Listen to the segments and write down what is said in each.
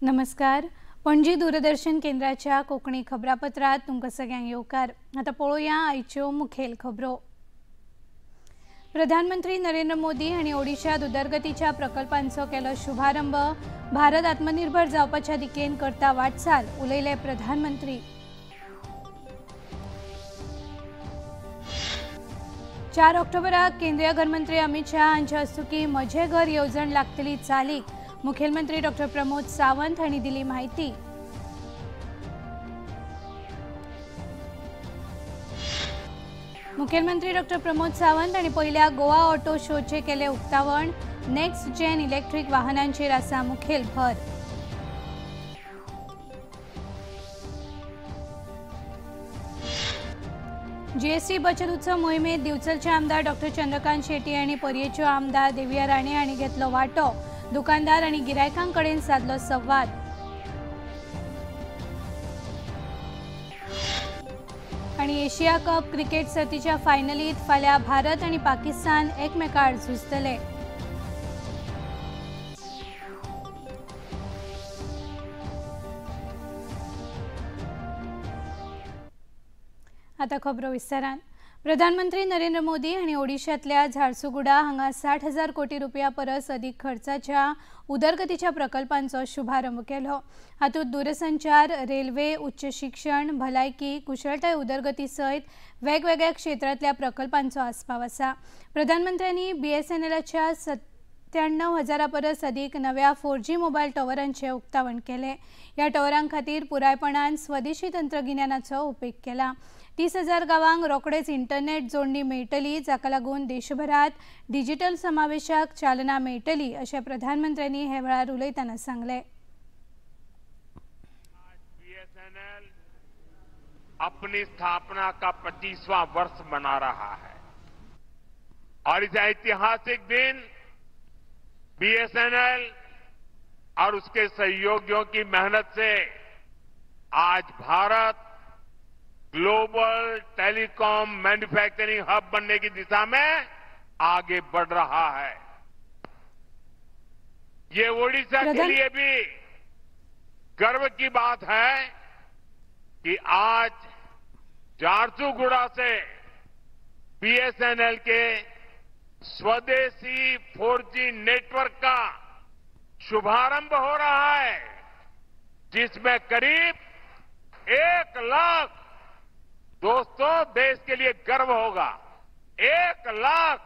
नमस्कार, पणजी दूरदर्शन केंद्राच्या कोंकणी खबरापत्रात तुमकां सगळ्यांक येवकार। आतां पळोवया आयच्यो मुखेल खबरो। प्रधानमंत्री नरेंद्र मोदी हांणी ओडिशात उदरगतीच्या प्रकल्पांचो केलो शुभारंभ। भारत आत्मनिर्भर जावपाच्या दिकेन करता वाटचाल, उलयले प्रधानमंत्री। 4 ऑक्टोबराक केंद्रीय घरमंत्री अमित शाह हांच्या हस्तुकीं म्हजें घर येवजण लागतली चालीक, मुखेलमंत्री डॉ प्रमोद सावंत हांणी दिली माहिती। मुखेलमंत्री डॉ प्रमोद सावंत हांणी पयल्या गोवा ऑटो शोचे केले उक्तावण। नेक्स्ट जेन इलेक्ट्रीक वाहनांचेर आसा मुखेल भर। जीएसटी बचत उत्सव मोहिमेत दिवचलचे आमदार डॉ चंद्रकांत शेट्टी आनी पर्येच्यो आमदार देविया राणे हांणी घेतलो वांटो। दुकानदार आनी गिरायकां कडेन सादलो संवाद। आनी एशिया कप क्रिकेट सर्तीच्या फायनलीत फाल्यां भारत आनी पाकिस्तान एकमेकांआड झुजतले। आतां खबरो विस्तारान। प्रधानमंत्री नरेंद्र मोदी हांणी ओडिशांतल्या झारसुगुडा हांगा 60,000 कोटी रुपया परस अदीक खर्चाच्या उदरगतीच्या प्रकल्पांचो शुभारंभ केलो। हातूंत दूरसंचार, रेल्वे, उच्च शिक्षण, भलायकी, कुशळटाय उदरगती सयत वेगवेगळ्या क्षेत्रांतल्या प्रकल्पांचो आस्पाव आसा। प्रधानमंत्र्यांनी बीएसएनएलाच्या 97,000 परस अदीक नव्या 4G mobile टॉवरांचे उक्तावण केले। ह्या टॉवरां खातीर पुरायपणान स्वदेशी तंत्रगिन्यानाचो उपेग केला। 30,000 गांवांक रोखडेच इंटरनेट जोडणी मेळटली, जाका लागून देशभरात डिजिटल समावेशाक चालना मेळटली, अशें प्रधानमंत्र्यांनी हे वेळार उलयतना सांगलें। बीएसएनएल अपनी स्थापना का 25वां वर्ष मना रहा है और इस ऐतिहासिक दिन बीएसएनएल और उसके सहयोगियों की मेहनत से आज Bharat global telecom manufacturing hub बनने की दिशा में आगे बढ़ रहा है। ये ओडिशा के लिए भी गर्व की बात है कि आज झारसुगुड़ा से बीएसएनएल के स्वदेशी 4G network का शुभारंभ हो रहा है, जिसमें करीब 1 लाख, दोस्तों देश के लिए गर्व होगा, 1 लाख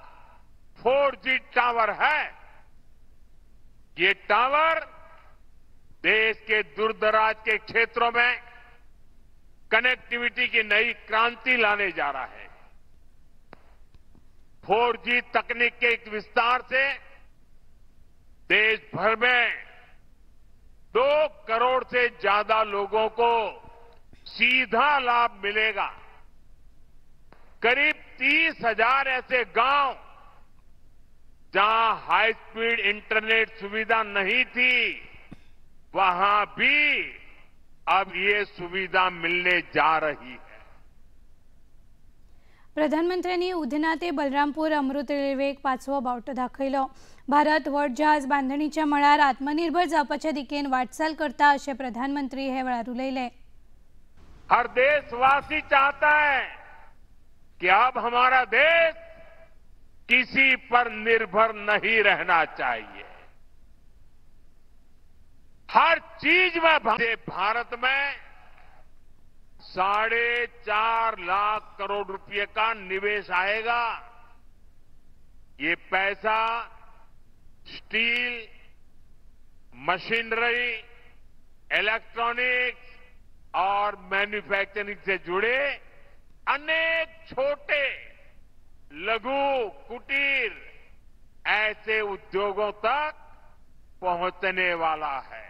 4G tower है। ये टावर देश के दूरदराज के क्षेत्रों में कनेक्टिविटी की नई क्रांति लाने जा रहा है। 4G तकनीक के एक विस्तार से देश भर में 2 करोड़ से ज्यादा लोगों को सीधा लाभ मिलेगा। करीब 30,000 ऐसे गांव जहां हाई स्पीड इंटरनेट सुविधा नहीं थी, वहां भी अब ये सुविधा मिलने जा रही है। प्रधानमंत्र्यांनी उधना ते बलरामपूर अमृत रेल्वेक 5वो बावटो दाखयलो। भारत व्हड जहाज बांधणीच्या मळार आत्मनिर्भर जावपाच्या दिकेन वाटचाल करता, अशें प्रधानमंत्री हे वेळार उलयले। हर देशवासी चाहता है कि अब हमारा देश किसी पर निर्भर नहीं रहना चाहिए। हर चीज में भारत में 4.5 लाख करोड़ रुपए का निवेश आएगा। ये पैसा स्टील, मशीनरी, इलेक्ट्रॉनिक्स और मैन्युफैक्चरिंग से जुड़े अनेक छोटे, लघु, कुटीर ऐसे उद्योगों तक पहुंचने वाला है।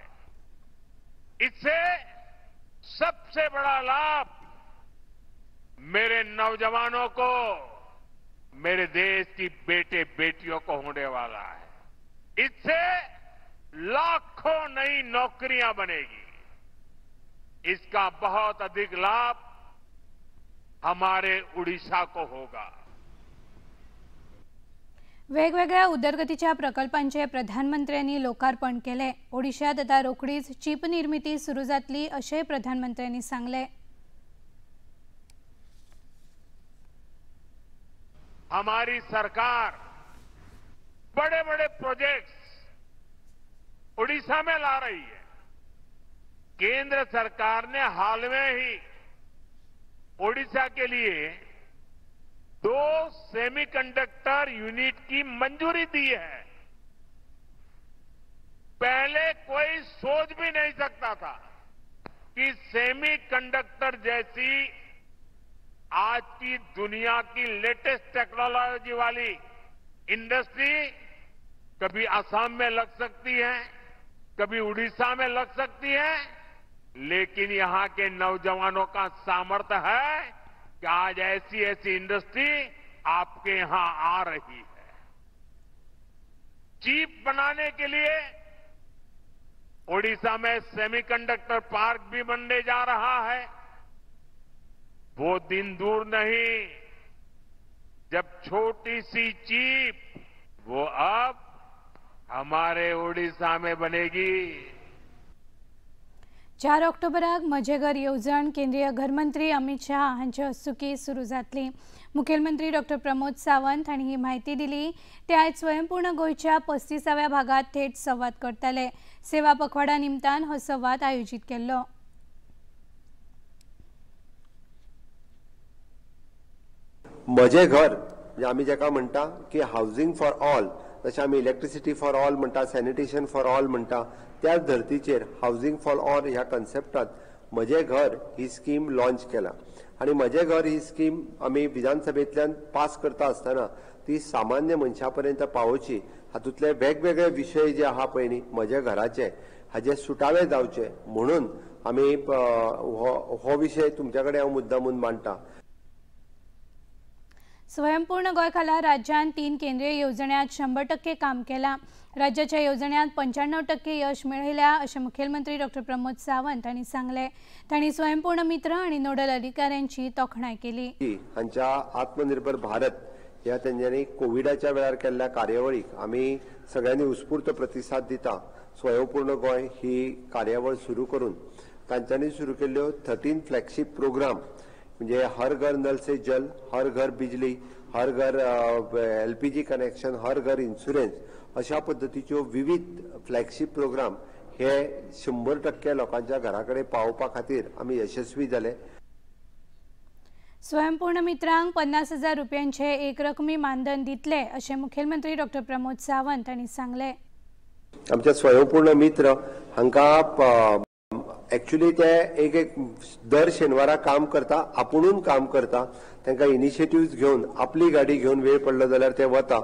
इससे सबसे बड़ा लाभ मेरे नौजवानों को, मेरे देश की बेटे बेटियों को होने वाला है। इससे लाखों नई नौकरियां बनेगी। इसका बहुत अधिक लाभ हमारे उड़ीसा को होगा। वेगवेगळ्या उदरगतीच्या प्रकल्पांचे प्रधानमंत्र्यांनी लोकार्पण केले। ओडिशात आता रोखडीच चीप निर्मिती सुरू जातली अशें प्रधानमंत्र्यांनी सांगले। हमारी सरकार बड़े बड़े प्रोजेक्ट्स उड़ीसा में ला रही है। केंद्र सरकार ने हाल में ही ओडिशा के लिए 2 सेमीकंडक्टर यूनिट की मंजूरी दी है। पहले कोई सोच भी नहीं सकता था कि सेमीकंडक्टर जैसी आज की दुनिया की लेटेस्ट टेक्नोलॉजी वाली इंडस्ट्री कभी असम में लग सकती है, कभी उड़ीसा में लग सकती है, लेकिन यहां के नौजवानों का सामर्थ्य है कि आज ऐसी ऐसी इंडस्ट्री आपके यहां आ रही है। चिप बनाने के लिए ओडिशा में सेमीकंडक्टर पार्क भी बनने जा रहा है। वो दिन दूर नहीं जब छोटी सी चिप वो अब हमारे ओडिशा में बनेगी। 4 ऑक्टोबराक म्हजें घर येवजण केंद्रीय घरमंत्री अमित शाह हांचे हस्तुकीं सुरू जातली। मुखेलमंत्री डॉक्टर प्रमोद सावंत हांणी ही म्हायती दिली। ते आयज स्वयंपूर्ण गोंयच्या 35व्या भागात थेट संवाद करताले। सेवा पखवाडा निमतान हो संवाद आयोजीत केल्लो। म्हजें घर म्हणजे आमी जाका म्हणटा की हावजींग फॉर ऑल, जशें आमी इलेक्ट्रिसिटी फॉर ऑल म्हणटा, सॅनिटेशन फॉर ऑल म्हणटा, त्याच धर्तीचेर हावजींग फॉर ऑल ह्या कन्सेप्टात म्हजें घर ही स्कीम लॉन्च केला। आनी म्हजें घर ही स्कीम आमी विधानसभेंतल्यान पास करता आसतना ती सामान्य मनशा पर्यंत पावोवची, हातूंतले वेगवेगळे विशय जे आहा पळय न्ही म्हज्या घराचे हाजे सुटावे जावचे म्हणून आमी हो विशय तुमच्या कडेन हांव मुद्दामून मांडटा। स्वयंपूर्ण गोंय खाला राज्यान 3 केंद्रीय येवजण्यांत 100% काम केलां। राज्याच्या येवजण्यांत 95% यश मेळयल्या अशें मुखेलमंत्री डॉक्टर प्रमोद सावंत हांणी सांगलें। तांणी स्वयंपूर्ण मित्र आनी नोडल अधिकाऱ्यांची तोखणाय केली। हांच्या आत्मनिर्भर भारत ह्या तेंच्यांनी कोविडाच्या वेळार केल्ल्या कार्यावळीक आमी सगळ्यांनी उत्स्फूर्त प्रतिसाद दिता। स्वयंपूर्ण गोंय ही कार्यावळ सुरू करून तांच्यांनी सुरू केल्ल्यो 13 फ्लॅगशीप प्रोग्राम म्हणजे हर घर नल से जल, हर घर बिजली, हर घर LPG connection, हर घर इन्शुरन्स अशा पद्दतीच्यो विविध फ्लॅगशीप प्रोग्राम हे 100% लोकांच्या घरा कडेन पावोवपा खातीर आमी यशस्वी जाले। स्वयंपूर्ण मित्रांक 50,000 रुपयांचे एक रकमी मानधन दितले अशें मुखेलमंत्री डॉक्टर प्रमोद सावंत हांणी सांगलें। आमच्या स्वयंपूर्ण मित्र हांकां एक्चुअली ते एक एक दर शेनवारा काम करता, आपुणून काम करता, तांकां इनिशिएटिव्ह घेवन आपली गाडी घेवन वेळ पडलो जाल्यार ते वता।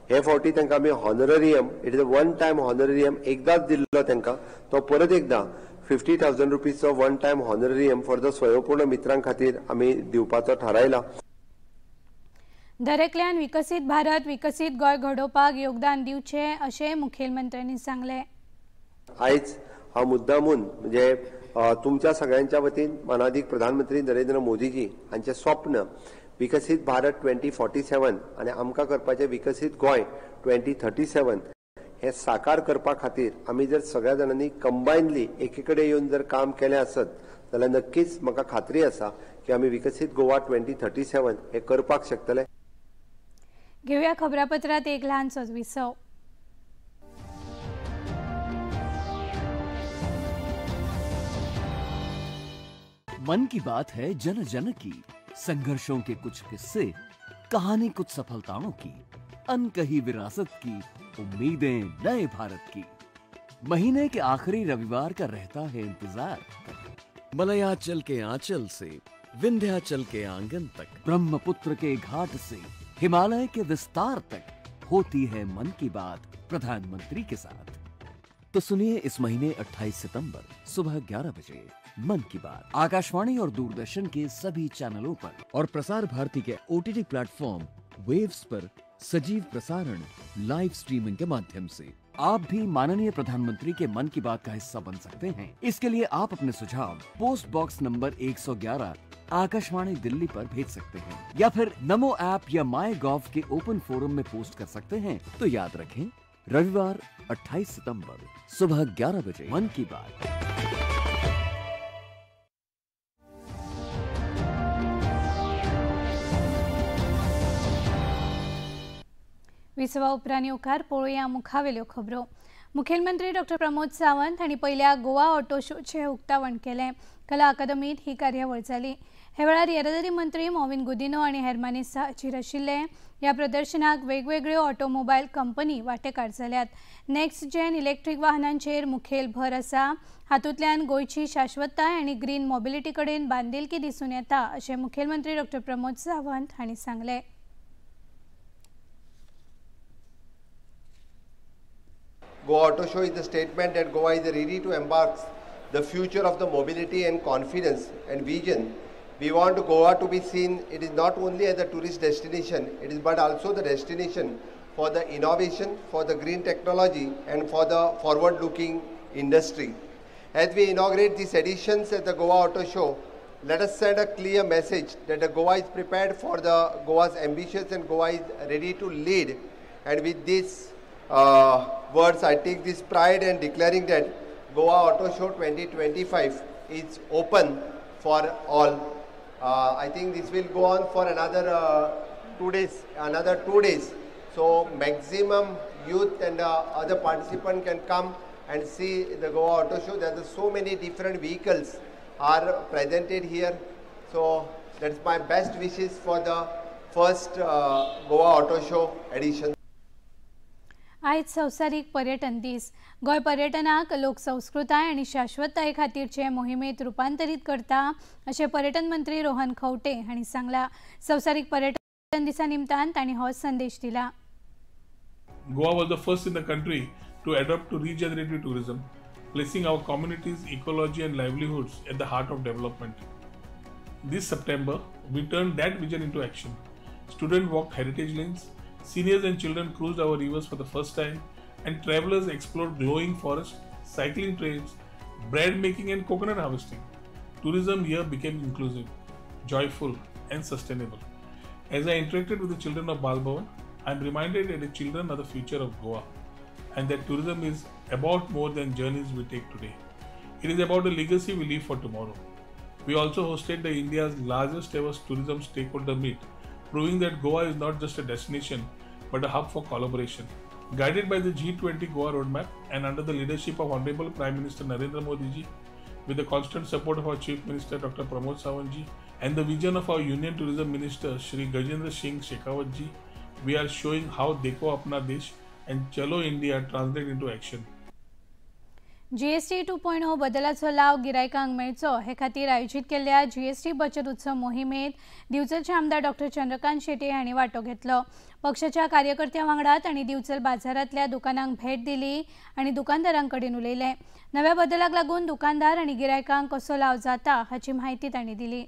हे फावटी तांकां आमी honorarium, it is a one time honorarium एकदाच दिल्लो तांकां, तो परत एकदां 50,000 रुपीजचो one time honorarium for the स्वयंपूर्ण मित्रां खातीर आमी दिवपाचो थारायला। दरेकल्यान विकसीत भारत विकसीत गोंय घडोवपाक योगदान दिवचें अशें मुखेलमंत्र्यांनी सांगलें। आयज हांव मुद्दामून म्हणजे तुमच्या सगळ्यांच्या वतीन मानादीक प्रधानमंत्री नरेंद्र मोदीजी हांचें स्वप्न विकसीत भारत 2047 आनी आमकां करपाचें विकसीत गोंय 2037 हें साकार करपा खातीर आमी जर सगळ्या जाणांनी कंबायनली एके कडेन येवन जर काम केलें आसत जाल्यार नक्कीच म्हाका खात्री आसा की आमी विकसीत गोवा 2037 हें करपाक शकतले। घेवया खबरापत्रांत एक ल्हानसोच विसव। मन की बात है जन जन की, संघर्षों के कुछ किस्से, कहानी कुछ सफलताओं की, अनकही विरासत की, उम्मीदें नए भारत की। महीने के आखिरी रविवार का रहता है इंतजार। मलयाचल के आंचल से विंध्याचल के आंगन तक, ब्रह्मपुत्र के घाट से हिमालय के विस्तार तक होती है मन की बात प्रधानमंत्री के साथ। तो सुनिए इस महीने 28 सितंबर सुबह 11 बजे मन की बात आकाशवाणी और दूरदर्शन के सभी चैनलों पर और Prasar Bharati K OTT platform waves पर सजीव प्रसारण लाइव स्ट्रीमिंग के माध्यम से आप भी माननीय प्रधानमंत्री के मन की बात का हिस्सा बन सकते हैं। इसके लिए आप अपने सुझाव post box number 111 Akashvani Delhi पर भेज सकते हैं या फिर नमो ऐप या my gov K open forum में पोस्ट कर सकते हैं। तो याद रखें, रविवार 28 सितंबर सुबह 11 बजे मन की बात। विसवा उपरांत येवकार पळोवया मुखावेल्यो खबरो। मुखेलमंत्री डॉक्टर प्रमोद सावंत हांणी पयल्या गोवा ऑटो शोचें उक्तावण केलें। कला अकादमीत ही कार्यावळ जाली। हे वेळार येरादारी मंत्री मॉविन गुदिनो आनी हेर मानेस्त हाजीर आशिल्ले। ह्या प्रदर्शनाक वेगवेगळ्यो ऑटोमोबायल कंपनी वांटेकार जाल्यात। नेक्स्ट जेन इलेक्ट्रीक वाहनांचेर मुखेल भर आसा। हातूंतल्यान गोंयची शाश्वतताय आनी ग्रीन मोबिलिटी कडेन बांदिलकी दिसून येता अशें मुखेलमंत्री डॉक्टर प्रमोद सावंत हांणी सांगलें। Goa Auto Show is the statement that Goa is ready to embark the future of the mobility and confidence and vision. We want Goa to be seen, it is not only as a tourist destination, it is but also the destination for the innovation, for the green technology and for the forward-looking industry. As we inaugurate these editions at the Goa Auto Show, let us send a clear message that the Goa is prepared for the Goa's ambitions and Goa is ready to lead. And with these words, I take this pride in declaring that Goa Auto Show 2025 is open for all. I think this will go on for another 2 days, So maximum youth and other participants can come and see the Goa Auto Show. There are so many different vehicles are presented here. So that's my best wishes for the first Goa Auto Show edition. आयज संवसारीक पर्यटन दीस। गोंय पर्यटनाक लोकसंस्कृताय आनी शाश्वतताये खातीरचे मोहिमेंत रुपांतरीत करता अशें पर्यटन मंत्री रोहन खंवटे हांणी सांगलां। संवसारीक पर्यटन दिसा निमतान तांणी हो संदेश दिला। Goa was the first in the country to adopt to regenerative tourism, placing our communities, ecology and livelihoods at the heart of development. This September, we turned that vision into action. Students walked heritage lanes, seniors and children cruised our rivers for the first time, and travelers explored glowing forests, cycling trails, bread making and coconut harvesting. Tourism here became inclusive, joyful and sustainable. As I interacted with the children of Bal Bhavan, I am reminded that the children are the future of Goa and that tourism is about more than journeys we take today. It is about the legacy we leave for tomorrow. We also hosted the India's largest ever tourism stakeholder meet, proving that Goa is not just a destination but a hub for collaboration. Guided by the G20 Goa roadmap and under the leadership of Honorable Prime Minister Narendra Modi ji, with the constant support of our Chief Minister Dr. Pramod Sawant ji and the vision of our Union Tourism Minister Shri Gajendra Singh Shekhawat ji, we are showing how Dekho Apna Desh and Chalo India translate into action. GST 2.0 बदलाचो लाव गिरायकांक मेळचो हे खातीर आयोजीत केल्ल्या GST बचत उत्सव मोहिमेंत दिवचलचे आमदार डॉक्टर चंद्रकांत शेट्ये हांणी वांटो घेतलो। पक्षाच्या कार्यकर्त्यां वांगडा तांणी दिवचल बाजारांतल्या दुकानांक भेट दिली आनी दुकानदारां कडेन उलयले। नव्या बदलाक लागून दुकानदार आनी गिरायकांक कसो लाव जाता हाची म्हायती तांणी दिली।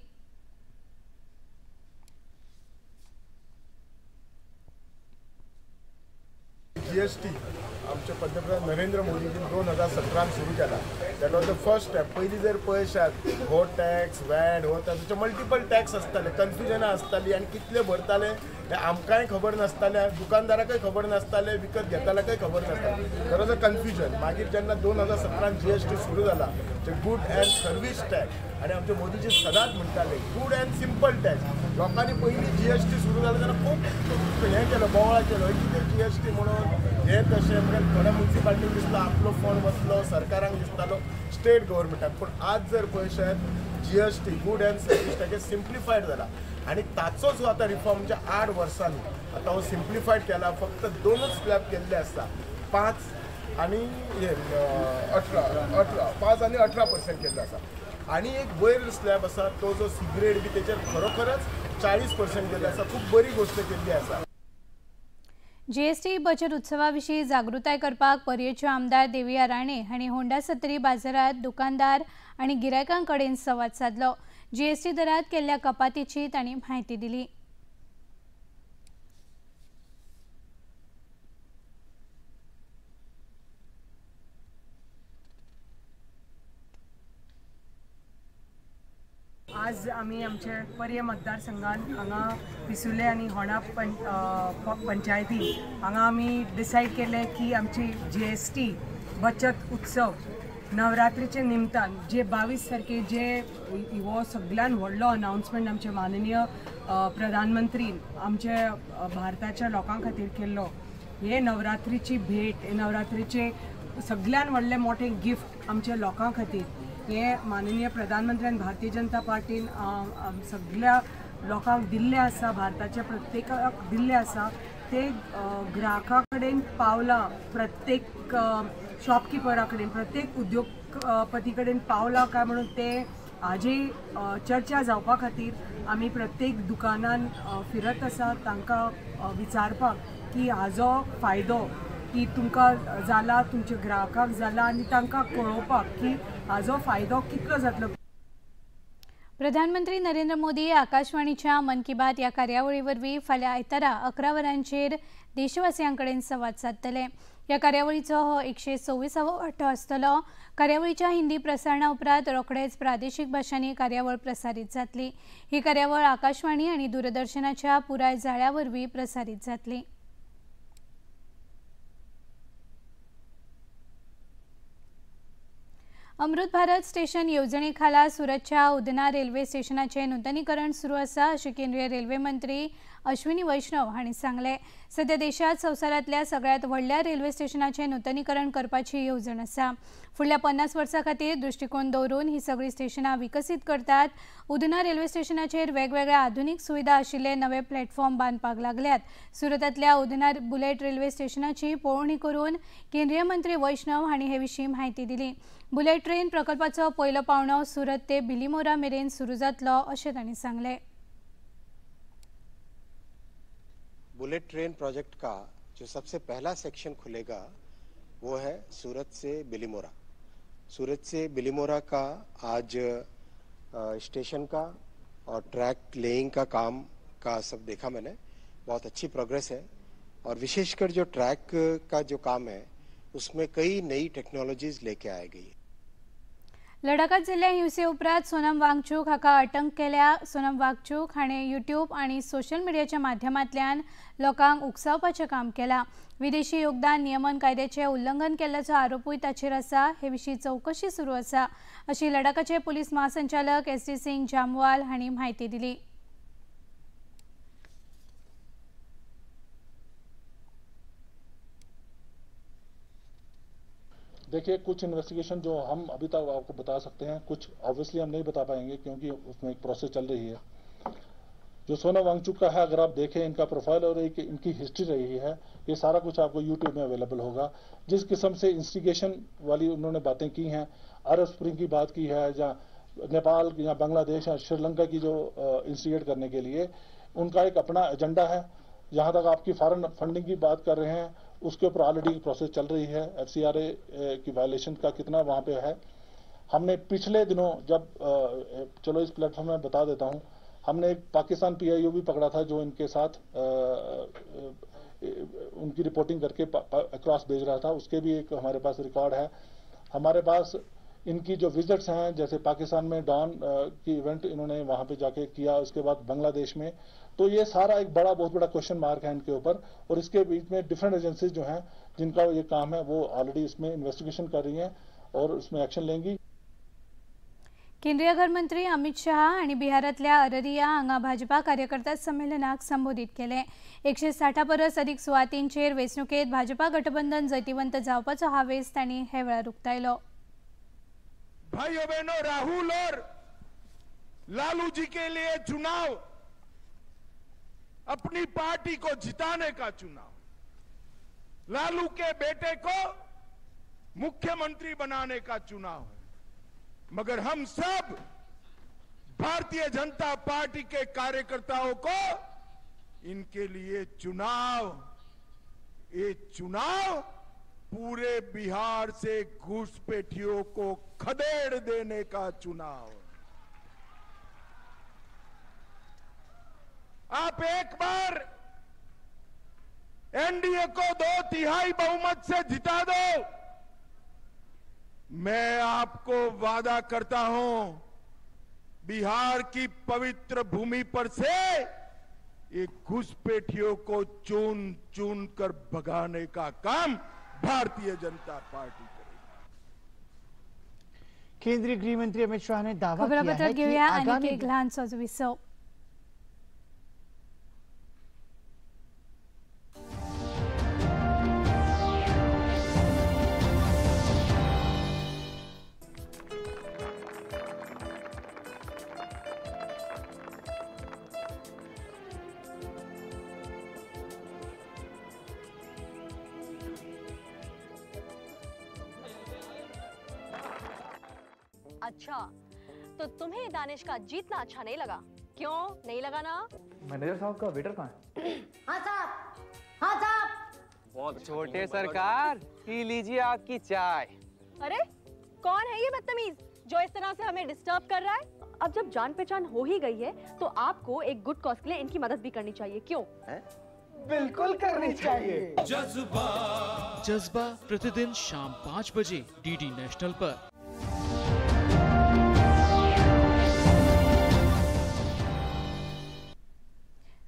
जीएसटी आमचे पंतप्रधान नरेंद्र मोदीजीन 2017 सुरू केला। That was the first step. पयलीं जर पळयशात हो टॅक्स वॅट हो ताचे मल्टिपल टॅक्स आसताले, कन्फ्युजनां आसताली आनी कितले भरताले हें आमकांय खबर नासतालें, दुकानदाराकय खबर नासतालें, विकत घेताल्याकय खबर नासतालें. There was a confusion. मागीर जेन्ना 2017 जीएसटी सुरू जाला, जे गुड अँड सर्वीस टॅक्स, आनी आमचे मोदीजी सदांच म्हणटाले गुड अँड सिंपल टॅक्स. लोकांनी पयलीं जीएसटी सुरू जालें तेन्ना खूब हें केलो, बोवाळ केलो, कितें जीएसटी म्हणून हें तशें. म्हणजे थोड्या मुन्सिपालिटीक दिसलो आपलो फंड वतलो, सरकारांक दिसतालो स्टेट गव्हर्मेंटाक. पूण आज जर पळयशात GST good and service tax simplified जाला आनी ताचोच हो आतां रिफॉर्म म्हणजे 8 वर्सांनी आतां हो सिम्प्लिफायड केला. फक्त 2च स्लॅब केल्ले आसता, 5 आनी 18, 5 आनी 18% केल्लो आसा. आनी एक वयर स्लॅब आसा तो जो सिगरेट बी तेचेर खरोखरच 40% केल्लो आसा. खूब बरी गोश्ट केल्ली आसा. जीएसटी बचत उत्सवा विशीं जागृताय करपाक पर्येच्यो आमदार देविया राणे हांणी होंडा सत्री बाजारांत दुकानदार आनी गिरायकां कडेन संवाद सादलो. जीएसटी दरांत केल्ल्या कपातीची तांणी म्हायती दिली. आज आमी आमचे पर्ये मतदारसंघान हांगा पिसुले आनी होणा पंचायती हांगा आमी डिसायड केलें की आमची जीएसटी बचत उत्सव नवरात्रीचे निमतान जे 22 तारखे जे हो सगळ्यान व्हडलो अनाउन्समेंट आमचे माननीय प्रधानमंत्री आमचे भारताच्या लोकां खातीर केल्लो, हे नवरात्रीची भेट, हे नवरात्रीचे सगळ्यान व्हडलें मोठें गिफ्ट आमच्या लोकां खातीर हे माननीय प्रधानमंत्र्यान भारतीय जनता पार्टीन सगळ्या लोकांक दिल्लें आसा, भारताच्या प्रत्येकाक दिल्लें आसा. ते ग्राहका कडेन पावलां, प्रत्येक शॉपकिपरा कडेन, प्रत्येक उद्योगपती कडेन पावलां काय म्हणून ते आजय चर्चा जावपा खातीर आमी प्रत्येक दुकानान फिरत आसा, तांकां विचारपाक की हाजो फायदो की तुमकां जाला, तुमच्या ग्राहकाक जाला आनी तांकां कळोवपाक की हाजो फायदो कितलो जातलो. प्रधानमंत्री नरेंद्र मोदी आकाशवाणीच्या मन की बात ह्या कार्यावळी वरवीं फाल्यां आयतारा 11 वरांचेर देशवासियां कडेन संवाद सादतले. ह्या कार्यावळीचो हो 126वो वांटो आसतलो. कार्यावळीच्या हिंदी प्रसारणा उपरांत रोखडेच प्रादेशीक भाशांनी कार्यावळ प्रसारीत जातली. ही कार्यावळ आकाशवाणी आनी दूरदर्शनाच्या पुराय जाळ्या वरवीं प्रसारीत जातली. अमृत भारत स्टेशन येवजणे खाला सुरतच्या उधना रेल्वे स्टेशनाचे नूतनीकरण सुरू आसा अशें केंद्रीय रेल्वे मंत्री अश्विनी वैष्णव हांणी सांगलें. सध्या देशांत संवसारांतल्या सगळ्यांत व्हडल्या रेल्वे स्टेशनाचें नूतनीकरण करपाची येवजण आसा. फुडल्या 50 वर्सां खातीर दृश्टिकोन दवरून ही सगळीं स्टेशनां विकसीत करतात. उधना रेल्वे स्टेशनाचेर वेगवेगळ्या आधुनीक सुविधा आशिल्ले नवे प्लॅटफॉर्म बांदपाक लागल्यात. सुरतांतल्या उधना बुलेट रेल्वे स्टेशनाची पळोवणी करून केंद्रीय मंत्री वैष्णव हांणी हे विशीं म्हायती दिली. बुलेट ट्रेन प्रकल्पाचो पयलो पावंडो सुरत ते बिलीमोरा मेरेन सुरू जातलो अशें तांणी सांगलें. बुलेट ट्रेन प्रोजेक्ट का जो सबसे पहला सेक्शन खुलेगा वो है सूरत से बिलीमोरा. सूरत से बिलीमोरा का आज स्टेशन का और ट्रैक लेइंग का काम का सब देखा मैंने, बहुत अच्छी प्रोग्रेस है. और विशेषकर जो ट्रैक का जो काम है उसमें कई नई टेक्नोलॉजीज लेके आई गई. लडाखात जाल्ल्या हिंसे उपरांत सोनम वांगचूक हाका अटक केल्या. सोनम वांगचूक हाणें यूट्यूब आनी सोशल मिडियाच्या माध्यमांतल्यान लोकांक उकसावपाचें काम केलां. विदेशी योगदान नियमन कायद्याचें उल्लंघन केल्ल्याचो आरोपूय ताचेर आसा. हे विशीं चवकशी सुरू आसा अशी लडाखाचे पुलीस महासंचालक एस डी सिंग जामवाल हांणी म्हायती दिली. देखिए, कुछ इन्वेस्टिगेशन जो हम अभी तक आपको बता सकते हैं, कुछ ऑब्वियसली हम नहीं बता पाएंगे क्योंकि उसमें एक प्रोसेस चल रही है. जो सोनम वांगचुक का है, अगर आप देखें इनका प्रोफाइल और एक इनकी हिस्ट्री रही है, ये सारा कुछ आपको यूट्यूब में अवेलेबल होगा. जिस किस्म से इंस्टिगेशन वाली उन्होंने बातें की हैं, अरब स्प्रिंग की बात की है, या नेपाल या बांग्लादेश या श्रीलंका की जो इंस्टिगेट करने के लिए उनका एक अपना एजेंडा है. जहाँ तक आपकी फॉरेन फंडिंग की बात कर रहे हैं, उसके ऊपर ऑलरेडी प्रोसेस चल रही है. एफसीआरए की वायलेशन का कितना वहाँ पे है, हमने पिछले दिनों जब चलो इस प्लेटफॉर्म में बता देता हूँ, हमने एक पाकिस्तान पीआईओ भी पकड़ा था जो इनके साथ उनकी रिपोर्टिंग करके अक्रॉस भेज रहा था. उसके भी एक हमारे पास रिकॉर्ड है. हमारे पास इनकी जो विजिट्स हैं, जैसे पाकिस्तान में डॉन की इवेंट इन्होंने वहाँ पे जाके किया, उसके बाद बांग्लादेश में, तो ये सारा एक बड़ा बहुत बड़ा क्वेश्चन मार्क है इनके ऊपर. और इसके बीच में डिफरेंट एजेंसीज जो हैं जिनका ये काम है वो ऑलरेडी इसमें इन्वेस्टिगेशन कर रही हैं और इसमें एक्शन लेंगी. केंद्रीय गृहमंत्री अमित शहा आणि बिहारातल्या अररिया हांगा भाजपा कार्यकर्ता संमेलनाक संबोधित केले. 160 परस अदीक सुवातींचेर वेंचणुकेत भाजपा गठबंधन जैतिवंत जावपाचो हावेस तांणी हे वेळार उक्तायलो. भाइयों बहनों, राहुल और लालू जी के लिए चुनाव अपनी पार्टी को जिताने का चुनाव, लालू के बेटे को मुख्यमंत्री बनाने का चुनाव है. मगर हम सब भारतीय जनता पार्टी के कार्यकर्ताओं को इनके लिए चुनाव, ये चुनाव पूरे बिहार से घुसपैठियों को खदेड़ देने का चुनाव। आप एक बार एनडीए को 2/3 बहुमत से जिता दो, मैं आपको वादा करता हूं बिहार की पवित्र भूमि पर से ये घुसपैठियों को चुन चुन कर भगाने का काम भारतीय जनता पार्टी करेगी। केंद्रीय गृह मंत्री अमित शाह ने दावा किया है कि आगामी एक ल्हानसोच विसव। अच्छा, तो तुम्हें दानिश का जीतना अच्छा नहीं लगा? क्यों नहीं लगा ना? मैनेजर साहब का वेटर कहाँ है? हाँ साहब, हाँ साहब। बहुत छोटे सरकार, पी लीजिए आपकी चाय। अरे कौन है ये बदतमीज जो इस तरह से हमें डिस्टर्ब कर रहा है? अब जब जान पहचान हो ही गई है तो आपको एक गुड कॉज के लिए इनकी मदद भी करनी चाहिए। क्यों? बिल्कुल करनी चाहिए। जज्बा, जज्बा प्रतिदिन शाम 5 बजे डीडी नेशनल पर।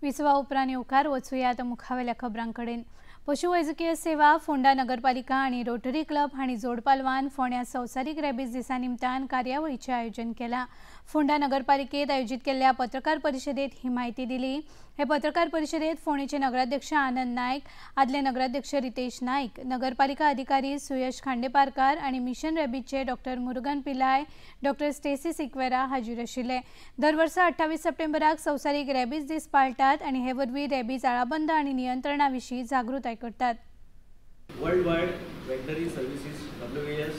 विसवा उपरांत येवकार वचुया आतां मुखावेल्या खबरांकडेन। पशुवैजकीय सेवा फोंडा नगरपालिका आनी रोटरी क्लब हांणी जोडपालवान फोंड्या संवसारीक रेबीज दिसा निमतान कार्यावळीचें आयोजन केलां। फोंडा नगरपालिकेत आयोजीत केल्ल्या पत्रकार परिशदेंत ही म्हायती दिली। हे पत्रकार परिशदेंत फोंडेचे नगराध्यक्ष आनंद नायक, आदले नगराध्यक्ष रितेश नायक, नगरपालिका अधिकारी सुयश खांडेपारकार आनी mission रेबीजचे doctor Murugan पिलाय, doctor Stacy Sequeira हाजीर आशिल्ले। दर वर्सा 28 सप्टेंबराक संवसारीक रेबीज दीस पाळटात आनी हे वरवीं रेबीज आळाबंद आनी नियंत्रणा विशीं जागृताय करतात। World wide veterinary services WVS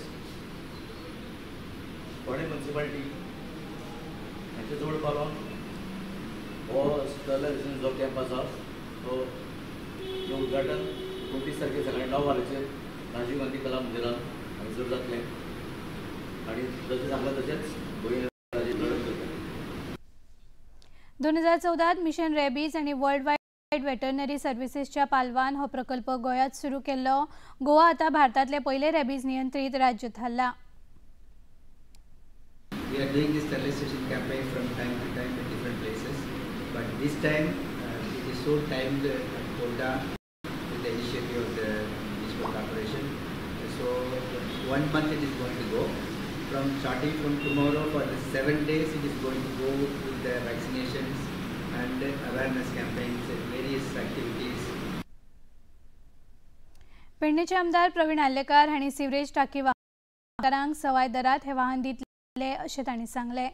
Ponda municipality हांचे जोड पालोवन हो स्टरलायझेशन जो कॅम्प आसा तो हें उद्घाटन 29 तारखेर सकाळी 9 वरांचेर राजीव गांधी कला मंदिरान हांगासर जातलें आनी जशें सांगलां तशेंच गोंय उद्घाटन करतले। 2014 मिशन रेबीज आनी वर्ल्ड वायड वेटरनरी सर्व्हिसेसच्या पालवान हो प्रकल्प गोंयांत सुरू केल्लो। गोवा आतां भारतांतलें पयलें रेबीज नियंत्रीत राज्य थारलां। We are doing this sterilization campaign from time to time in different places, but this time it is so timed at Ponda with the initiative of the municipal corporation. So 1 month it is going to go. From starting from tomorrow for the 7 days it is going to go with the vaccinations and awareness campaigns and various activities. पेडणेचे आमदार प्रवीण आर्लेकार हांणी sewerage टाकी वाहनकारांक सवाय दरात हे वाहन दितले अशें तांणी सांगलें।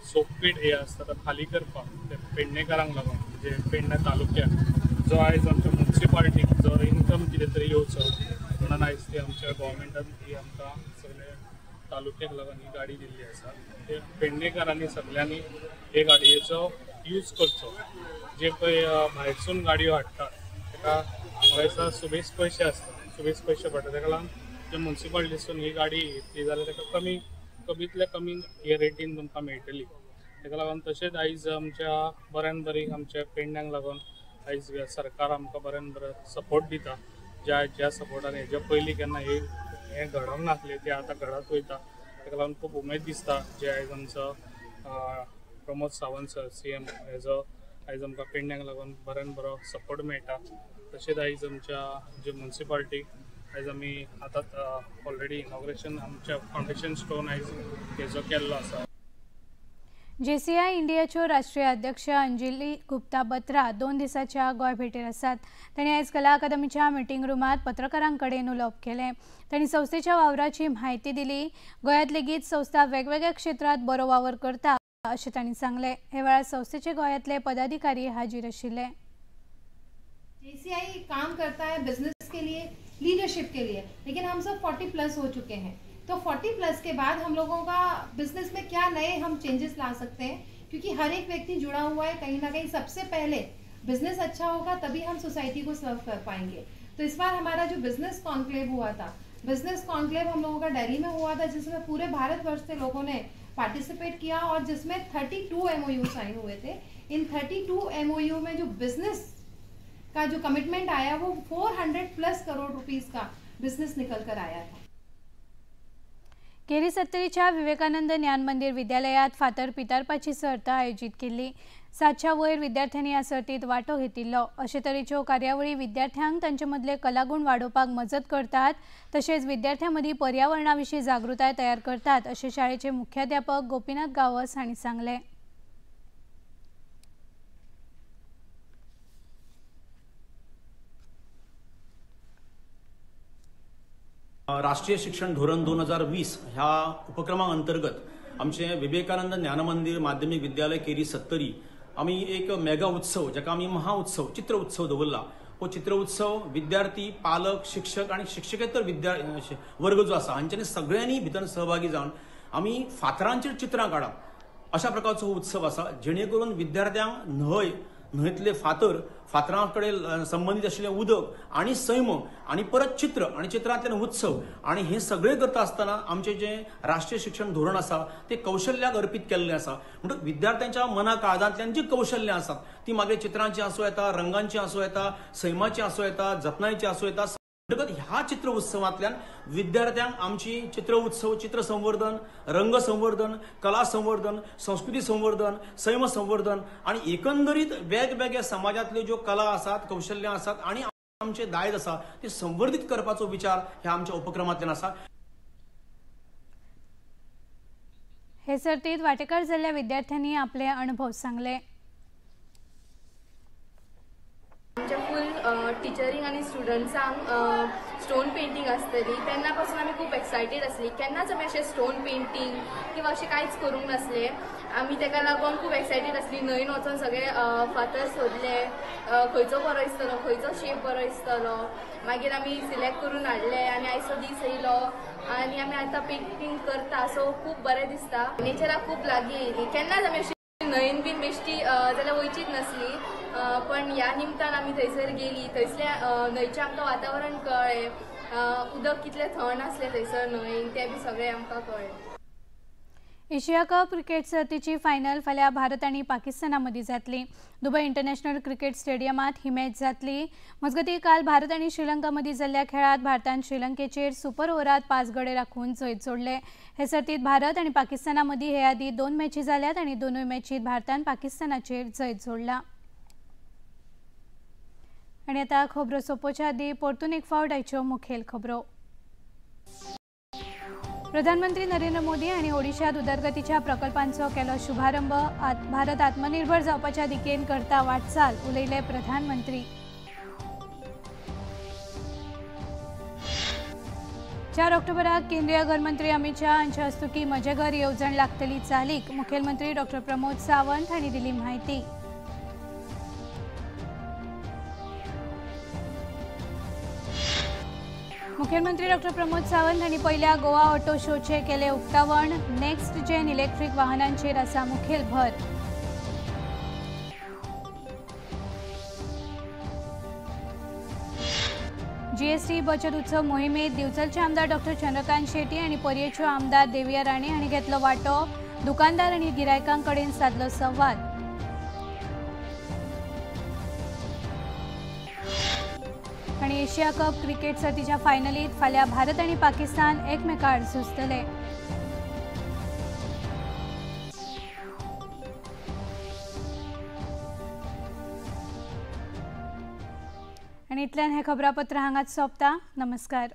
सोकपीठ हे आसता तो खाली करपाक ते पेडणेकारांक लागून म्हणजे पेडणे तालुक्याक जो आयज आमच्या मुन्सिपालिटीक जो इनकम कितें तरी येवचो म्हणून आयज ती आमच्या गोवोरमेंटान ही आमकां सगळे तालुक्याक लागून ही गाडी दिल्ली आसा। ते पेडणेकारांनी सगळ्यांनी हे गाडयेचो यूज करचो। जे पळय भायरसून गाडयो हाडटात ताका म्हाका दिसता सुबेज पयशे आसता, सुबेज पयशे पडटा। ताका लागून जे मुन्सिपालिटीसून ही गाडी येतली जाल्यार ताका कमी कमीतल्या कमी हे रेटीन तुमकां मेळटली। ताका लागून तशेंच आयज आमच्या बऱ्यान बरी आमच्या पेडण्यांक लागून आयज सरकार आमकां बऱ्यान बरो सपोर्ट दिता। ज्या ज्या सपोर्टान हेज्या पयलीं केन्ना हें घडोवंक नासलें तें आतां घडत वयता। ताका लागून खूब उमेद दिसता जे आयज आमचो प्रमोद सावंत सर CM हेजो आयज आमकां पेडण्यांक लागून बऱ्यान बरो सपोर्ट मेळटा। तशेंच आयज आमच्या जे मुन्सिपालिटी आयज आमी आतां ऑलरेडी इनॉग्रेशन आमच्या फावंडेशन स्टोन आयज हेजो केल्लो आसा। जेसीआय इंडियाच्यो राष्ट्रीय अध्यक्ष अंजली गुप्ता बत्रा 2 दिसाच्या गोंय भेटेर आसात। तांणी आयज कला अकादमीच्या मिटींग रुमांत पत्रकारां कडेन उलोवप केलें। तांणी संस्थेच्या वावराची म्हायती दिली। गोंयांत लेगीत संस्था वेगवेगळ्या क्षेत्रांत बरो वावर करता अशें तांणी सांगलें। हे वेळार संस्थेचे गोंयांतले पदाधिकारी हाजीर आशिल्ले। जेसीआई काम करता है बिजनेस के लिए, लीडरशिप के लिए, लेकिन हम सब 40+ हो चुके हैं। तो 40+ के बाद हम लोगों का बिजनेस में क्या नए हम चेंजेस ला सकते हैं, क्योंकि हर एक व्यक्ति जुड़ा हुआ है कहीं ना कहीं। सबसे पहले बिजनेस अच्छा होगा तभी हम सोसाइटी को सर्व कर पाएंगे। तो इस बार हमारा जो बिजनेस कॉन्क्लेव हुआ था, बिजनेस कॉन्क्लेव हम लोगों का दिल्ली में हुआ था, जिसमें पूरे भारतवर्ष से लोगों ने पार्टिसिपेट किया और जिसमें 32 MOU sign हुए थे। इन 32 MOU में जो बिजनेस का जो कमिटमेंट आया वो 400+ करोड़ रुपीस का बिजनेस निकल कर आया था। केरी सत्तरीच्या विवेकानंद ज्ञान मंदिर विद्यालयात फातर पितारपाची सर्त आयोजित केल्ली। 700 वयर विद्यार्थ्यांनी ह्या सर्तीत वांटो घेतिल्लो। अशे तरेच्यो कार्यावळी विद्यार्थ्यांक तांचे मदले कलागुण वाडोवपाक मजत करतात, तशेंच विद्यार्थ्यां मदीं पर्यावरणा विशीं जागृताय तयार करतात, अशें शाळेचे मुख्याध्यापक गोपीनाथ गांवस हांणी सांगलें। राष्ट्रीय शिक्षण धोरण 2020 ह्या उपक्रमा अंतर्गत आमचे विवेकानंद ज्ञानमंदिर माध्यमिक विद्यालय केरी सत्तरी आमी एक मेगा उत्सव जाका आमी महा उत्सव चित्र उत्सव दवरला। हो चित्र उत्सव विद्यार्थी, पालक, शिक्षक आनी शिक्षकेतर वर्ग जो आसा हांच्यांनी सगळ्यांनी भितर सहभागी जावन आमी फातरांचेर चित्रां काडप अशा प्रकारचो हो उत्सव आसा, जेणे करून विद्यार्थ्यांक न्हंयतले फातर, फातरां कडेन संबंदीत आशिल्लें उदक आनी सैम आनी परत चित्र आनी चित्रांतल्यान उत्सव आनी हें सगळें करता आसतना आमचें जें राष्ट्रीय शिक्षण धोरण आसा तें कौशल्याक अर्पीत केल्लें आसा। म्हणटकच विद्यार्थ्यांच्या मना काळजांतल्यान जीं कौशल्यां आसात ती मागीर चित्रांची आसूं येता, रंगांची आसूं येता, सैमाची आसूं येता, जतनायेची आसूं येता। म्हणटकच ह्या चित्र उत्सवांतल्यान विद्यार्थ्यांक आमची चित्र उत्सव, चित्र संवर्धन, रंग संवर्धन, कला संवर्धन, संस्कृती संवर्धन, सैम संवर्धन आनी एकंदरीत वेगवेगळ्या समाजांतल्यो ज्यो कला आसात, कौशल्यां आसात आनी आमचें दायज आसा तें संवर्धीत करपाचो विचार ह्या आमच्या उपक्रमांतल्यान आसा। हे सर्तीत वांटेकार जाल्ल्या विद्यार्थ्यांनी आपले अणभव सांगले। आमच्या फूल टिचरींक आनी स्टुडंट्सांक स्टोन पेंटींग आसतली तेन्ना पासून आमी खूब एक्सायटेड आसली। केन्नाच आमी अशें स्टोन पेंटींग किंवा अशें कांयच करूंक नासलें, आमी तेका लागून खूब एक्सायटेड आसली। न्हंयन वचोन सगळे फातर सोदले, खंयचो बरो दिसतलो, खंयचो शेप बरो दिसतलो, मागीर आमी सिलेक्ट करून हाडले आनी आयचो दीस येयलो आनी आमी आतां पेंटींग करता, सो खूब बरें दिसता। नेचराक खूब लागीं येयली, केन्नाच आमी अशी न्हंयन बीन बेश्टी जाल्यार वयचीच नासली, पण ह्या निमतान आमी थंयसर गेली, थंयसल्या न्हंयचें आमकां वातावरण कळ्ळें, उदक कितलें थंड आसलें थंयसर न्हंयन तें बी सगळें आमकां कळ्ळें। एशिया कप क्रिकेट सर्तीची फायनल फाल्यां भारत आनी पाकिस्ताना मदीं जातली। दुबय इंटरनॅशनल क्रिकेट स्टेडियमांत ही मॅच जातली। मजगतीं काल भारत आनी श्रीलंका मदीं जाल्ल्या खेळांत भारतान श्रीलंकेचेर सुपर ओव्हरांत 5 गडे राखून जैत जोडले। हे सर्तींत भारत आनी पाकिस्ताना मदीं हे आदीं 2 मॅची जाल्यात आनी दोनूय मॅचींत भारतान पाकिस्तानाचेर जैत जोडला। आनी आतां खबरो सोंपोवच्या आदीं परतून एक फावट आयच्यो मुखेल खबरो। प्रधानमंत्री नरेंद्र मोदी हांणी ओडिशात उदरगतीच्या प्रकल्पांचो केलो शुभारंभ। भारत आत्मनिर्भर जावपाच्या दिकेन करता वाटचाल, उलयले प्रधानमंत्री। 4 ऑक्टोबराक केंद्रीय घरमंत्री अमित शाह हांच्या हस्तुकीं म्हजें घर येवजण लागतली चालीक, मुखेलमंत्री डॉक्टर प्रमोद सावंत हांणी दिली म्हायती। मुख्यमंत्री डॉक्टर प्रमोद सावंत हांणी पयल्या गोवा ऑटो शोचे केले उक्तावण। नेक्स्ट जेन इलेक्ट्रीक वाहनांचेर आसा मुखेल भर। जीएसटी बचत उत्सव मोहिमेत दिवचलचे आमदार डॉक्टर चंद्रकांत शेट्टी आनी पर्येच्यो आमदार देविया राणे हांणी घेतलो वांटो। दुकानदार आनी गिरायकां कडेन सादलो संवाद। आनी एशिया कप क्रिकेट सर्तीच्या फायनलीत फाल्यां भारत आनी पाकिस्तान एकमेकां आड झुजतले। आनी इतल्यान हें खबरापत्र हांगाच सोंपता। नमस्कार।